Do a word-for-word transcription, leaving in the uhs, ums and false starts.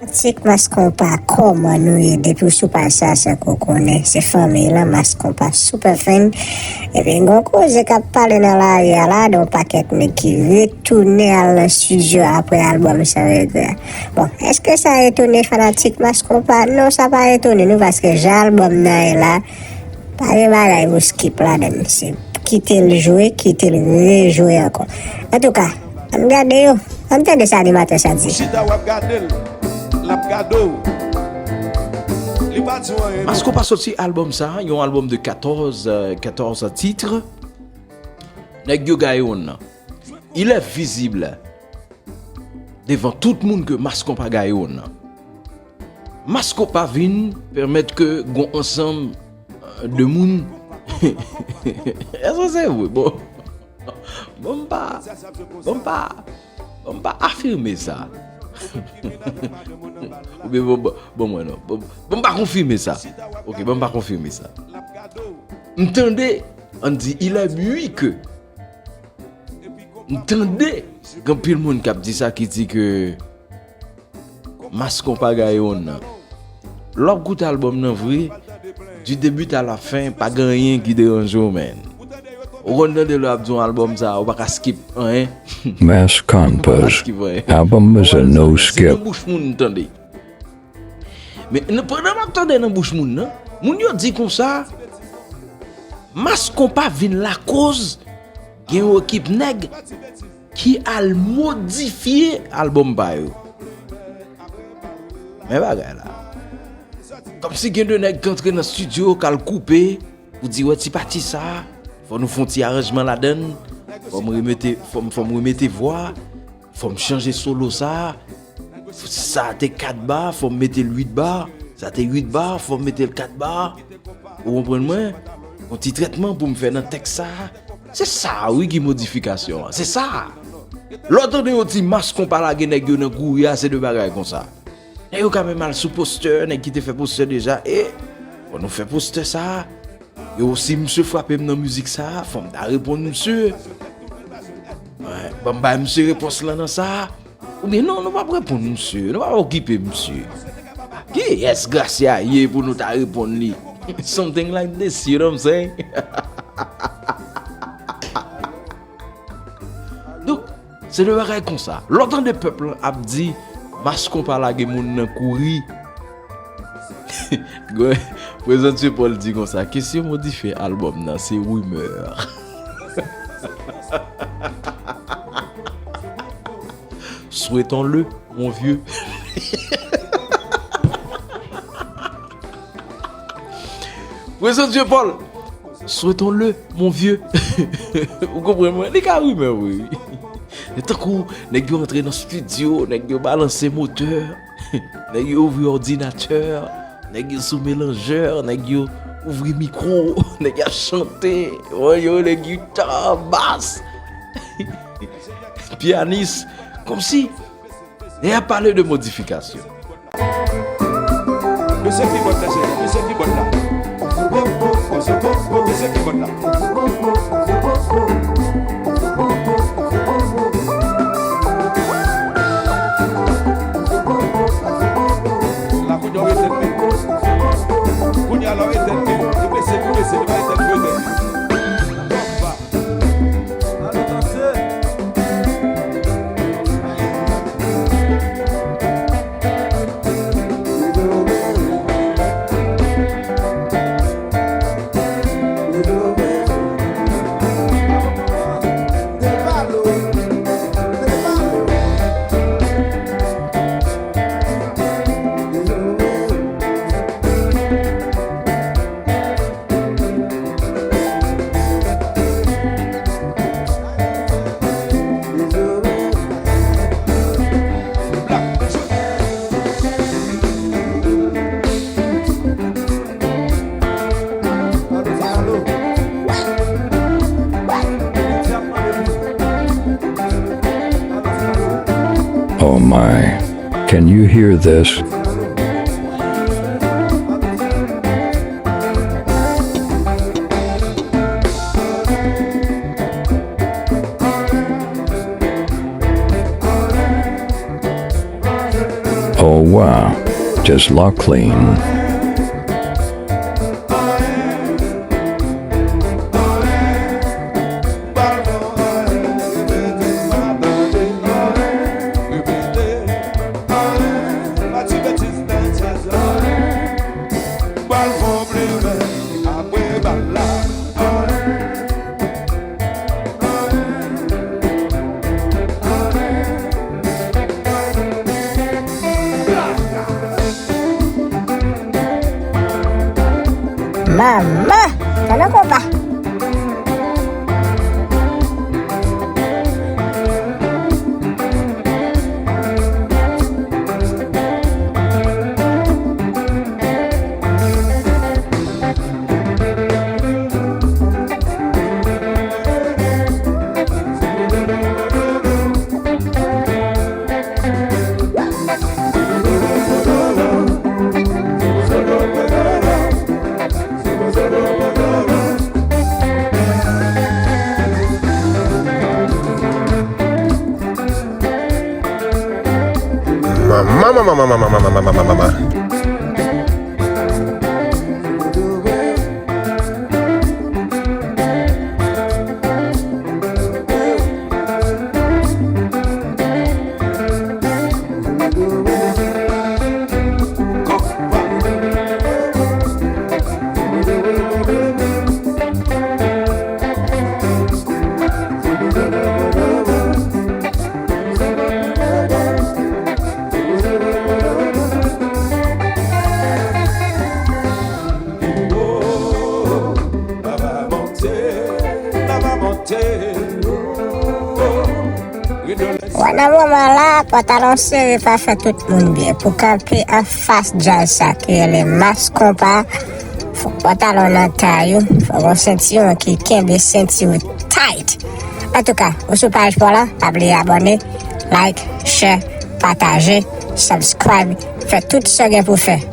Fanatik Mass Konpa, kòman nou ye? Depi w sou paj sa, se ke w konnen se fanmiy lan, Mass Konpa Super Fan. Epi gen yon koze k ap pale nan lari a la, de yon pakèt nèg ki retounen al nan estidyo apre albòm San Regrè. Bon, èske sa etone fanatik Mass Konpa? Non, sa pa etone nou, paske jan albòm nan ye la, pa gen bagay pou skip ladan l. Se kite l jwe, kite l rejwe ankò. Antouka, ann gade yo, ann tande sa animatè sa di. Ou chita, w ap gade l, l ap gade w. Li pa di w anyen, non. Mass Konpa soti albòm sa, yon albòm de katòz, euh, katòz titres. Nèg yo gaye wonn nan. Il est visible devan tout moun ke Mass Konpa gaye wonn nan. Mass Konpa vin pèmèt ke gon ansanm, euh, de moun. Èske se vre? Bon. Bon, m pa, bon, m pa, bon, m pa afime sa. Oubyen, bon, bon, bon, mwen non. Bon, bon, m pa konfime sa. Ok, bon, m pa konfime sa. M tande, ann di, il est lui que. M tande gen anpil moun k ap di sa, ki di ke Mass Konpa gaye wonn nan. Lè w ap koute albòm nan vre, du début à la fin, pa gen anyen ki deranje w, man. Ou konn tande lè w ap di yon albòm sa, ou pa ka skip anyen. Mass Konpa's album is a no skip. Se nan bouch moun m tande. Men nan, pandan m ap tande nan bouch moun nan, moun yo di konsa, Mass Konpa vin lakoz gen yon ekip nèg ki al modifye albòm pa yo. Men bagay la. Kòmsi gen de nèg k antre nan estidyo, k al koupe, pou di, wè, ti pati sa, fò nou fè yon ti aranjman ladan l, fò m remete, fò m, fò m remete vwa, fò m chanje solo sa, sa te kat ba, fò m mete l uit ba, sa te uit ba, fò m mete l kat ba. Ou konprann mwen? Yon ti trètman pou m fè nan tèks sa. Se sa wi ki modifikasyon an. Se sa. Lè w tande yo di Mass Konpa lage nèg yo nan kouri a, se de bagay konsa. Nèg yo ka menm al sou postè, nèg ki te fè postè deja, e, fò nou fè postè sa. Yo, si misye frape m nan mizik sa, fò m ta reponn misye. Wè, ban m bay misye repons lan nan sa. Oubyen non, nou p ap reponn misye, nou p ap okipe misye. Kiyès Gracia ye pou nou ta reponn li? Something like this, you know what I'm saying? Donk, se de bagay konsa. Lè w tande pèp lan ap di, Mass Konpa lage moun nan kouri. Prezantye Paul di konsa, kesyon modifye albòm nan, se rimè. Souhaitons-le, mon vieux. Prezantye Paul, souhaitons-le, mon vieux. Ou konprann mwen? Li ka rimè, wi. Tankou nèg yo antre nan estidyo, nèg yo balanse motè, nèg yo ouvri òdinatè, nèg yo sou melanjè, nèg yo ouvri mikwo, nèg yo ap chante, yo rele gita, bas, pyanis, kòmsi. E y ap pale de modifikasyon. Mesye kibòd la, cheri, mesye kibòd la. Mesye kibòd la. La kounye a w etèn li. Kounye a la w etèn li. Mesye, mesye, li pa etèn, li etèn. Oh my, can you hear this? Oh Wow, just lock clean. Manman, tande konpa. Mama, mama, mama, mama, mama, mama, mama. Wè, nan moman la, pantalon sere pa fè tout moun byen. Pou kanpe anfas djaz sa ki rele Mass Konpa, fòk pantalon nan tay ou, fòk yon sentiwon ki kenbe senti w tight. Antouka, ou sou paj pa w la, pa bliye abòne, like, share, pataje, subscribe, fè tout sa w gen pou w fè.